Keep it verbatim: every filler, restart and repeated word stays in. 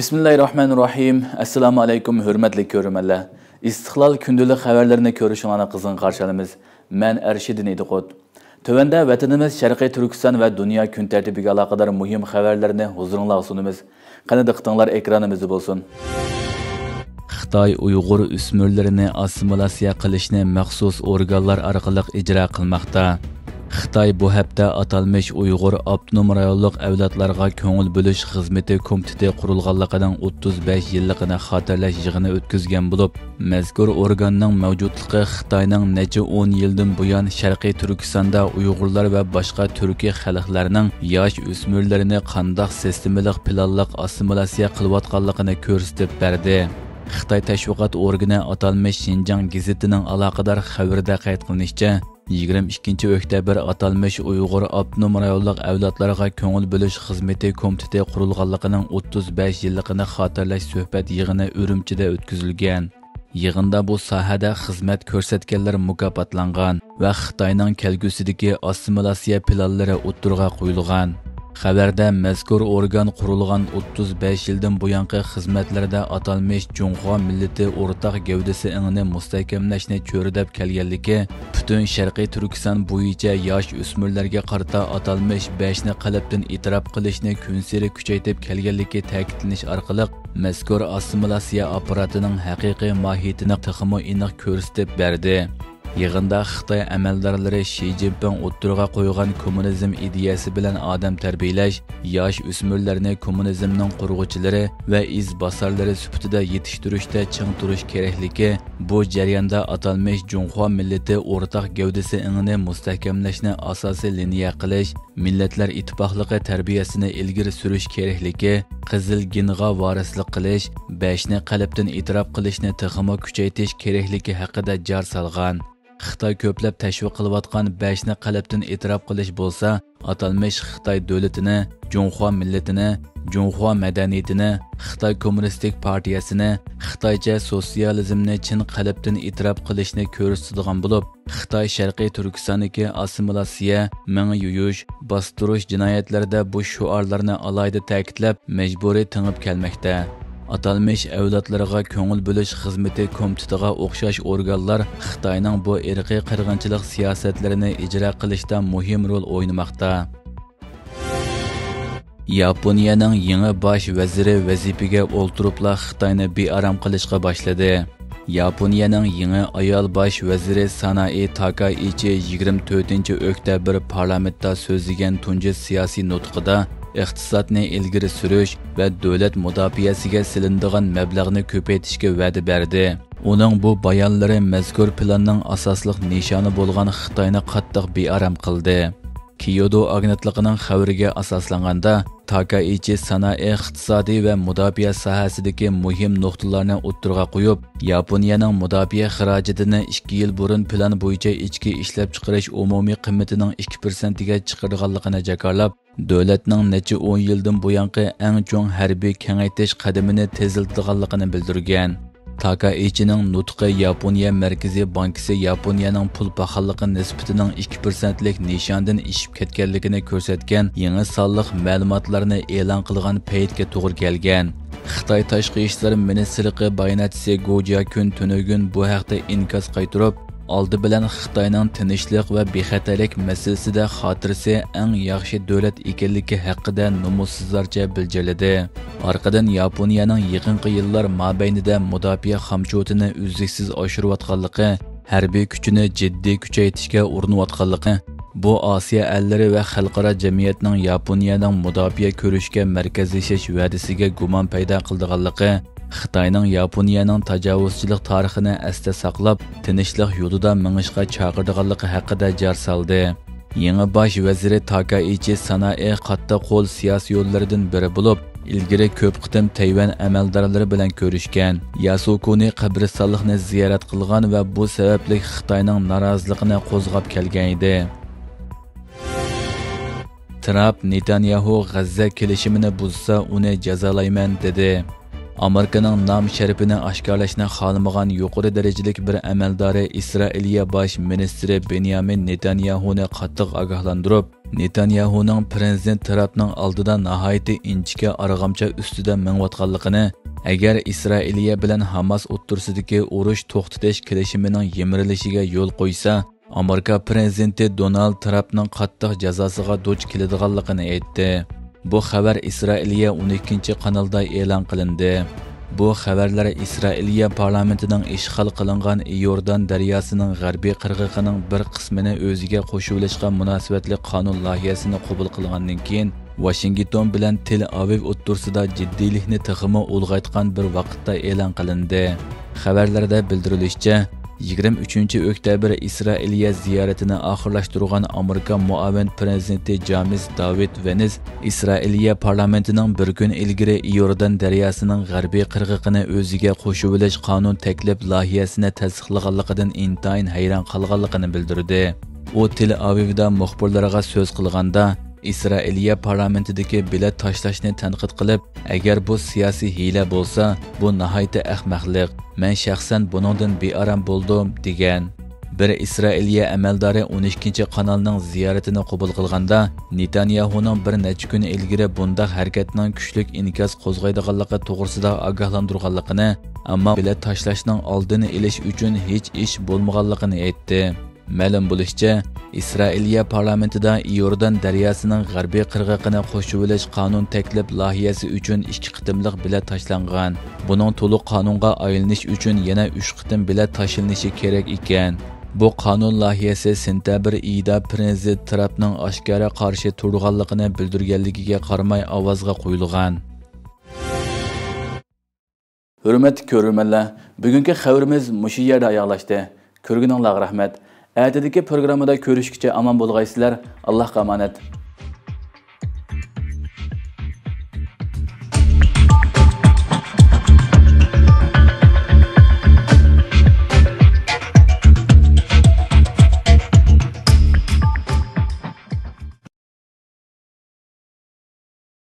بىسمىللاھىررەھمانىررەھىم. ئەسسالامۇ ئەلەيكۇم، ھۆرمەتلىك كۆرۈرمەنلەر. ئىستىقلال كۈندىلىك خەۋەرلىرىنى كۆرۈشۈڭلارنى قىزغىن قارشى ئالىمىز. مەن ئەرشىدىن ئىدىقۇت. تۆۋەندە ۋەتىنىمىز شەرقىي تۈركىستان ۋە دۇنيا كۈن تەرتىپىگە ئالاقىدار مۇھىم خەۋەرلەرنى ھۇزۇرۇڭلارغا سۇنىمىز. قېنى دىققىتىڭلار ئېكرانىمىزدا بولسۇن. خىتاي ئۇيغۇر ئۆسمۈرلىرىنى ئاسسىمىلياتسىيە قىلىشنى مەخسۇس ئورگانلار ئارقىلىق ئىجرا قىلماقتا. خىتاي بۇ ھەپتە ئاتالمىش ئۇيغۇر ئاپتونوم رايونلۇق ئەۋلادلارغا كۆڭۈل بۆلۈش خىزمىتى كومىتېتى قۇرۇلغانلىقىنىڭ ئوتتۇز بەش يىللىقىنى خاتىرىلەش يىغىنى ئۆتكۈزگەن بولۇپ، مەزكۇر ئورگاننىڭ مەۋجۇتلۇقى خىتاينىڭ نەچچە ئون يىلدىن بۇيان شەرقىي تۈركىستاندا ئۇيغۇرلار ۋە باشقا تۈركىي خەلقلەرنىڭ ياش ئۆسمۈرلىرىنى قانداق سىستېمىلىق پىلانلىق ئاسسىمىلياتسىيە قىلىۋاتقانلىقىنى كۆرسىتىپ بەردى. خىتاي تەشۋىقات ئورگىنى ئاتالمىش شىنجاڭ گېزىتىنىڭ ئالاقىدار خەۋىرىدە قەيت قىلىنىشىچە، يىگىرمە ئىككىنچى ئۆكتەبىر ئاتالمىش ئۇيغۇر ئاپتونوم رايونلۇق ئەۋلادلارغا كۆڭۈل بۆلۈش خىزمىتى كومىتېتى قۇرۇلغانلىقىنىڭ ئوتتۇز بەش يىللىقىنى خاتىرىلەش سۆھبەت يىغىنى ئۈرۈمچىدە ئۆتكۈزۈلگەن. يىغىندا بۇ ساھەدە خىزمەت كۆرسەتكەنلەر مۇكاپاتلانغان ۋە خىتاينىڭ كەلگۈسىدىكى ئاسسىمىلياتسىيە پىلانلىرى ئوتتۇرىغا قويۇلغان. خەۋەردە مەزكۇر ئورگان قۇرۇلغان ئوتتۇز بەش يىلدىن بۇيانقى خىزمەتلىرىدە ئاتالمىش جۇڭخۇا مىللىتى ئورتاق گەۋدىسى ئېڭىنى مۇستەھكەملەشنى چۆرىدەپ كەلگەنلىكى، پۈتۈن شەرقىي تۈركىستان بويىچە ياش ئۆسمۈرلەرگە قارىتا ئاتالمىش بەشنى قەلبتىن ئېتىراپ قىلىشنى كۈنسېرى كۈچەيتىپ كەلگەنلىكى تەكىتلىنىش ئارقىلىق، مەزكۇر ئاسسىمىلياتسىيە ئاپپاراتىنىڭ ھەقىقىي ماھىيىتىنى تېخىمۇ ئېنىق كۆرسىتىپ بەردى. يىغىندا خىتاي ئەمەلدارلىرى شى جىنپىڭ ئوتتۇرىغا قويغان كوممۇنىزم ئىدىيەسى بىلەن ئادەم تەربىيەلەش، ياش ئۆسمۈرلەرنى كوممۇنىزمنىڭ قۇرغۇچىلىرى ۋە ئىز باسارلىرى سۈپىتىدە يېتىشتۈرۈشتە چىڭ تۇرۇش كېرەكلىكى، بۇ جەرياندا ئاتالمىش جۇڭخۇا مىللىتى ئورتاق گەۋدىسى ئېڭىنى مۇستەھكەملەشنى ئاساسىي لىنىيە قىلىش، مىللەتلەر ئىتتىپاقلىقى تەربىيەسىنى ئىلگىرى سۈرۈش كېرەكلىكى، قىزىل گېنغا ۋارىسلىق قىلىش، بەشنى قەلبتىن ئېتىراپ قىلىشنى تېخىمۇ كۈچەيتىش كېرەكلىكى ھەققىدە جار سالغان. خىتاي كۆپلەپ تەشۋىق قىلىۋاتقان بەشنى قەلبتىن ئېتىراپ قىلىش بولسا، ئاتالمىش خىتاي دۆلىتىنى، جۇڭخۇا مىللىتىنى، جۇڭخۇا مەدەنىيىتىنى، خىتاي كوممۇنىستىك پارتىيەسىنى، خىتايچە سوتسىيالىزمنى چىن قەلبتىن ئېتىراپ قىلىشنى كۆرسىتىدىغان بولۇپ، خىتاي شەرقىي تۈركىستاندىكى ئاسسىمىلياتسىيە، مېڭە يۇيۇش، باستۇرۇش جىنايەتلىرىدە بۇ شوئارلارنى ئالاھىدە تەكىتلەپ، مەجبۇرىي تېڭىپ كەلمەكتە. ئاتالمىش ئەۋلادلىرىغا كۆڭۈل بۆلۈش خىزمىتى كومىتېتىغا ئوخشاش ئورگانلار خىتاينىڭ بۇ ئىرقىي قىرغىنچىلىق سىياسەتلىرىنى ئىجرا قىلىشتا مۇھىم رول ئوينىماقتا. ياپونىيەنىڭ يېڭى باش ۋەزىرى ۋەزىپىگە ئولتۇرۇپلا خىتاينى بىئارام قىلىشقا باشلىدى. ياپونىيەنىڭ يېڭى ئايال باش ۋەزىرى سانائى تاكائىچى يىگىرمە تۆتىنچى ئۆكتەبىر پارلامېنتتا سۆزلىگەن تۇنجى سىياسىي نۇتقىدا ئىقتىسادنى ئىلگىرى سۈرۈش ۋە دۆلەت مۇداپىئەسىگە سېلىنىدىغان مەبلەغنى كۆپەيتىشكە ۋەدە بەردى. ئۇنىڭ بۇ بايانلىرى مەزكۇر پىلاننىڭ ئاساسلىق نىشانى بولغان خىتاينى قاتتىق بىئارام قىلدى. كيودو ئاگېنتلىقىنىڭ خەۋىرىگە ئاساسلانغاندا، تاكائىچى سانائە، ئىقتىسادىي ۋە مۇداپىئە ساھەسىدىكى مۇھىم نۇقتىلارنى ئوتتۇرىغا قويۇپ، ياپونىيەنىڭ مۇداپىئە خىراجىتىنى ئىككى يىل بۇرۇن پىلان بويىچە ئىچكى ئىشلەپچىقىرىش ئومۇمىي قىممىتىنىڭ ئىككى پىرسەنتىگە چىقىرىدىغانلىقىنى جاكارلاپ، دۆلەتنىڭ نەچچە ئون يىلدىن بۇيانقى ئەڭ چوڭ ھەربىي كېڭەيتىش قەدىمىنى تېزلىتىدىغانلىقىنى بىلدۈرگەن. تاكائىچىنىڭ نۇتقى ياپونىيە مەركىزىي بانكىسى ياپونىيەنىڭ پۇل پاخاللىقى نىسبىتىنىڭ ئىككى پىرسەنتلىك نىشاندىن ئېشىپ كەتكەنلىكىنى كۆرسەتكەن يېڭى سانلىق مەلۇماتلارنى ئېلان قىلغان پەيتكە توغرا كەلگەن. خىتاي تاشقى ئىشلار مىنىستىرلىقى باياناتچىسى گو جياكۈن تۈنۈگۈن بۇ ھەقتە ئىنكاس قايتۇرۇپ، ئالدى بىلەن خىتاينىڭ تىنچلىق ۋە بىخەتەرلىك مەسىلىسىدە خاتىرىسى ئەڭ ياخشى دۆلەت ئىكەنلىكى ھەققىدە نومۇسسىزلارچە بىلجىرلىدى. ئارقىدىن ياپونىيەنىڭ يېقىنقى يىللار مابەينىدە مۇداپىئە خامچوتىنى ئۈزلۈكسىز ئاشۇرۇۋاتقانلىقى، ھەربىي كۈچىنى جىددىي كۈچەيتىشكە ئۇرۇنۇۋاتقانلىقى، بۇ ئاسىيا ئەللىرى ۋە خەلقئارا جەمئىيەتنىڭ ياپونىيەنىڭ مۇداپىئە كۈرىشىگە مەركەزلىشىش ۋەدىسىگە گۇمان پەيدا قىلىدىغانلىقى، خىتاينىڭ ياپونىيەنىڭ تاجاۋۇزچىلىق تارىخىنى ئەستە ساقلاپ، تىنچلىق يولىدا مېڭىشقا چاقىرىدىغانلىقى ھەققىدە جار سالدى. يېڭى باش ۋەزىرى تاكائىچى سانائى قاتتىق قول سىياسىي يوللىرىدىن بىرى بولۇپ، ئىلگىرى كۆپ قېتىم تەيۋەن ئەمەلدارلىرى بىلەن كۆرۈشكەن، ياسۇكۇنى قەبرىستانلىقنى زىيارەت قىلغان ۋە بۇ سەۋەبلىك خىتاينىڭ نارازىلىقىنى قوزغاپ كەلگەن ئىدى. ترامپ نېتانياھۇ غەززە كېلىشىمىنى بۇزسا، ئۇنى جازالايمەن، دېدى. ئامېرىكىنىڭ نام شەرىپىنى ئاشكارىلاشنى خالىمىغان يۇقىرى دەرىجىلىك بىر ئەمەلدارى ئىسرائىلىيە باش مىنىستىرى بېنيامىن نېتانياھۇنى قاتتىق ئاگاھلاندۇرۇپ، نېتانياھۇنىڭ پىرېزىدېنت ترامپنىڭ ئالدىدا ناھايىتى ئىنچىكە ئارغامچا ئۈستىدە مېڭىۋاتقانلىقىنى، ئەگەر ئىسرائىلىيە بىلەن ھاماس ئوتتۇرىسىدىكى ئۇرۇش توختىتىش كېلىشىمىنىڭ يىمىرىلىشىگە يول قويسا، ئامېرىكا پىرېزىدېنتى دونالد ترامپنىڭ قاتتىق جازاسىغا دۇچ كېلىدىغانلىقىنى ئېيتتى. بۇ خەۋەر ئىسرائىلىيە ئون ئىككىنچى قانالدا ئېلان قىلىندى. بۇ خەۋەرلەر ئىسرائىلىيە پارلامېنتىنىڭ ئىشغال قىلىنغان ئىيوردان دەرياسىنىڭ غەربىي قىرغىقىنىڭ بىر قىسمىنى ئۆزىگە قوشۇۋېلىشقا مۇناسىۋەتلىك قانۇن لايىھەسىنى قوبۇل قىلغاندىن كېيىن، ۋاشىنگتون بىلەن تېل ئاۋىۋ ئوتتۇرىسىدا جىددىيلىكنى تېخىمۇ ئۇلغايتقان بىر ۋاقىتتا ئېلان قىلىندى. خەۋەرلەردە بىلدۈرۈلۈشىچە، يىگىرمە ئۈچىنچى ئۆكتەبىر ئىسرائىلىيە زىيارىتىنى ئاخىرلاشتۇرغان ئامېرىكا مۇئاۋىن پىرېزىدېنتى جامېس داۋىد ۋېنس ئىسرائىلىيە پارلامېنتىنىڭ بىر كۈن ئىلگىرى ئىيوردان دەرياسىنىڭ غەربىي قىرغىقىنى ئۆزىگە قوشۇۋېلىش قانۇن تەكلىپ لايىھەسىنى تەستىقلىغانلىقىدىن ئىنتايىن ھەيران قالغانلىقىنى بىلدۈردى. ئۇ تېل ئاۋىۋدا مۇخبىرلارغا سۆز قىلغاندا، ئىسرائىلىيە پارلامېنتىدىكى بېلەت تاشلاشنى تەنقىد قىلىپ، ئەگەر بۇ سىياسىي ھىيلە بولسا، بۇ ناھايىتى ئەخمەقلىق. مەن شەخسەن بۇنىڭدىن بىئارام بولدۇم، دېگەن. بىر ئىسرائىلىيە ئەمەلدارى ئون ئىككىنچى قانالنىڭ زىيارىتىنى قوبۇل قىلغاندا، نېتانياھۇنىڭ بىر نەچچە كۈن ئىلگىرى بۇنداق ھەرىكەتنىڭ كۈچلۈك ئىنكاس قوزغايدىغانلىقى توغرىسىدا ئاگاھلاندۇرغانلىقىنى، ئەمما بېلەت تاشلاشنىڭ ئالدىنى ئېلىش ئۈچۈن ھېچ ئىش بولمىغانلىقىنى ئېيتتى. مەلۇم بولۇشىچە، ئىسرائىلىيە پارلامېنتىدا ئىيوردان دەرياسىنىڭ غەربىي قىرغىقىنى قوشۇۋېلىش قانۇن تەكلىپ لايىھەسى ئۈچۈن ئىككى قېتىملىق بېلەت تاشلانغان. بۇنىڭ تولۇق قانۇنغا ئايلىنىش ئۈچۈن يەنە ئۈچ قېتىم بېلەت تاشلىنىشى كېرەك ئىكەن. بۇ قانۇن لايىھەسى سېنتەبىر ئېيىدا پىرېزىدېنت ترامپنىڭ ئاشكارا قارشى تۇرىدىغانلىقىنى بىلدۈرگەنلىكىگە قارىماي ئاۋازغا قويۇلغان. ھۆرمەتلىك كۆرۈرمەنلەر، بۈگۈنكى خەۋىرىمىز مۇشۇ يەردە ئاياغلاشتى. كۆرگىنىڭلارغا رەھمەت. ئەتىدىكى پروگراممىدا كۆرۈشكىچە ئامان بولغايسىلەر. ئاللاھقا ئامانەت.